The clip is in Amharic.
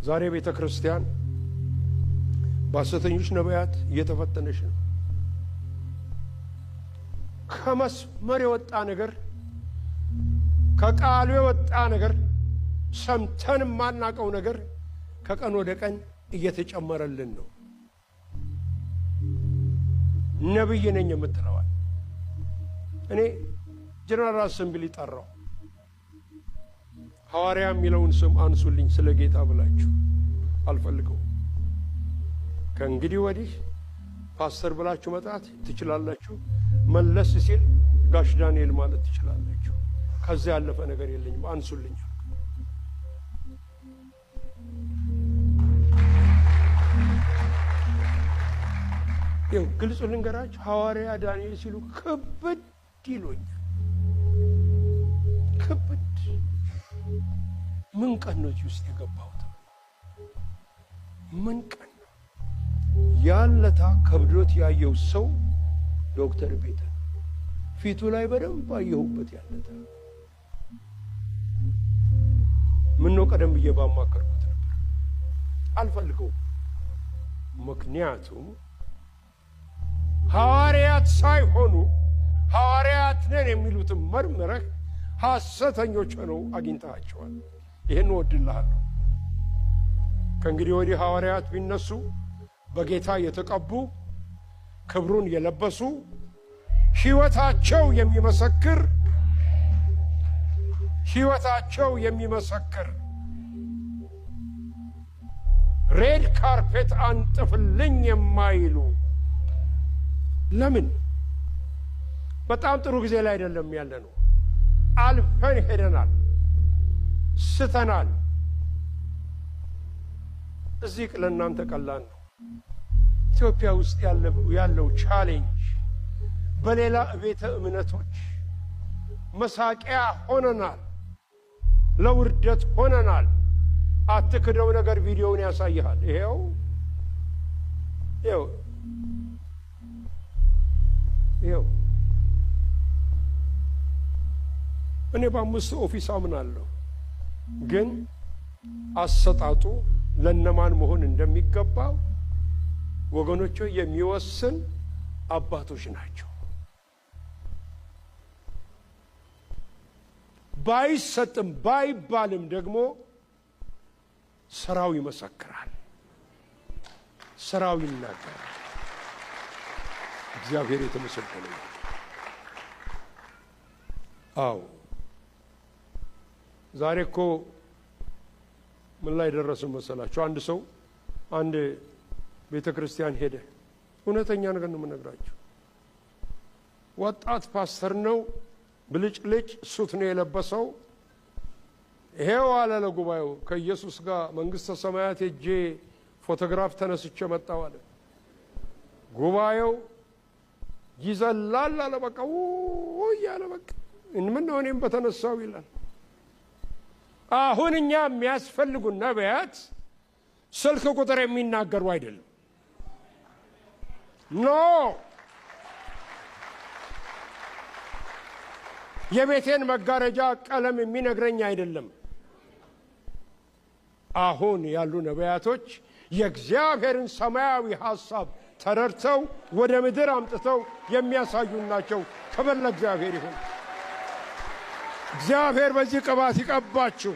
ዛሬ ቤተ ክርስቲያን በሐሰተኞች ነቢያት እየተፈተነች ነው። ከመስመር የወጣ ነገር፣ ከቃሉ የወጣ ነገር፣ ሰምተን የማናውቀው ነገር ከቀን ወደ ቀን እየተጨመረልን ነው። ነብይ ነኝ የምትለዋል። እኔ general assembly ጠራው። ሐዋርያ የሚለውን ስም አንሱልኝ ስለ ጌታ ብላችሁ፣ አልፈልገውም። ከእንግዲህ ወዲህ ፓስተር ብላችሁ መጥራት ትችላላችሁ። መለስ ሲል ጋሽ ዳንኤል ማለት ትችላላችሁ። ከዚያ ያለፈ ነገር የለኝም፣ አንሱልኝ። ይኸው ግልጽ ልንገራችሁ፣ ሐዋርያ ዳንኤል ሲሉ ክብድ ይሎኛል። ክብድ። ምን ቀን ነው እዚህ ውስጥ የገባሁት? ምን ቀን ነው? ያለታ ከብዶት ያየው ሰው ዶክተር ቤተ ፊቱ ላይ በደንብ አየሁበት። ያለታ ምነው ቀደም ብዬ ባማከርኩት ነበር። አልፈልገውም። ምክንያቱም ሐዋርያት ሳይሆኑ ሐዋርያት ነን የሚሉትን መርምረህ ሐሰተኞች ሆነው አግኝተሃቸዋል። ይህን እወድልሃለሁ። ከእንግዲህ ወዲህ ሐዋርያት ቢነሱ በጌታ የተቀቡ፣ ክብሩን የለበሱ፣ ሕይወታቸው የሚመሰክር፣ ሕይወታቸው የሚመሰክር፣ red carpet አንጥፍልኝ የማይሉ። ለምን? በጣም ጥሩ ጊዜ ላይ አይደለም ያለ ነው። አልፈን ሄደናል፣ ስተናል። እዚህ ለእናንተ ቀላል ነው። ኢትዮጵያ ውስጥ ያለው challenge፣ በሌላ ቤተ እምነቶች መሳቂያ ሆነናል፣ ለውርደት ሆነናል። አትክደው ነገር ቪዲዮውን ያሳይሃል። ይሄው ይኸው ይኸው። እኔ በአምስቱ office አምናለሁ፣ ግን አሰጣጡ ለነማን መሆን እንደሚገባው ወገኖች የሚወስን አባቶች ናቸው። ባይሰጥም ባይባልም ደግሞ ስራው ይመሰክራል፣ ስራው ይናገራል። እግዚአብሔር የተመሰገነ ይሁን። አዎ፣ ዛሬ እኮ ምን ላይ ደረስን መሰላችሁ? አንድ ሰው አንድ ቤተ ክርስቲያን ሄደ። እውነተኛ ነገር ነው የምነግራችሁ። ወጣት ፓስተር ነው። ብልጭልጭ suit ነው የለበሰው። ይሄው አለ ለጉባኤው፣ ከኢየሱስ ጋር መንግስተ ሰማያት ሄጄ ፎቶግራፍ ተነስቼ መጣሁ አለ። ጉባኤው ይዘላል አለ። በቃ እያለ በቃ ምን ነው እኔም በተነሳው ይላል። አሁን እኛ የሚያስፈልጉን ነቢያት ስልክ ቁጥር የሚናገሩ አይደለም። No፣ የቤቴን መጋረጃ ቀለም የሚነግረኝ አይደለም። አሁን ያሉ ነቢያቶች የእግዚአብሔርን ሰማያዊ ሐሳብ ተረድተው ወደ ምድር አምጥተው የሚያሳዩን ናቸው። ክብር ለእግዚአብሔር ይሁን። እግዚአብሔር በዚህ ቅባት ይቀባችሁ።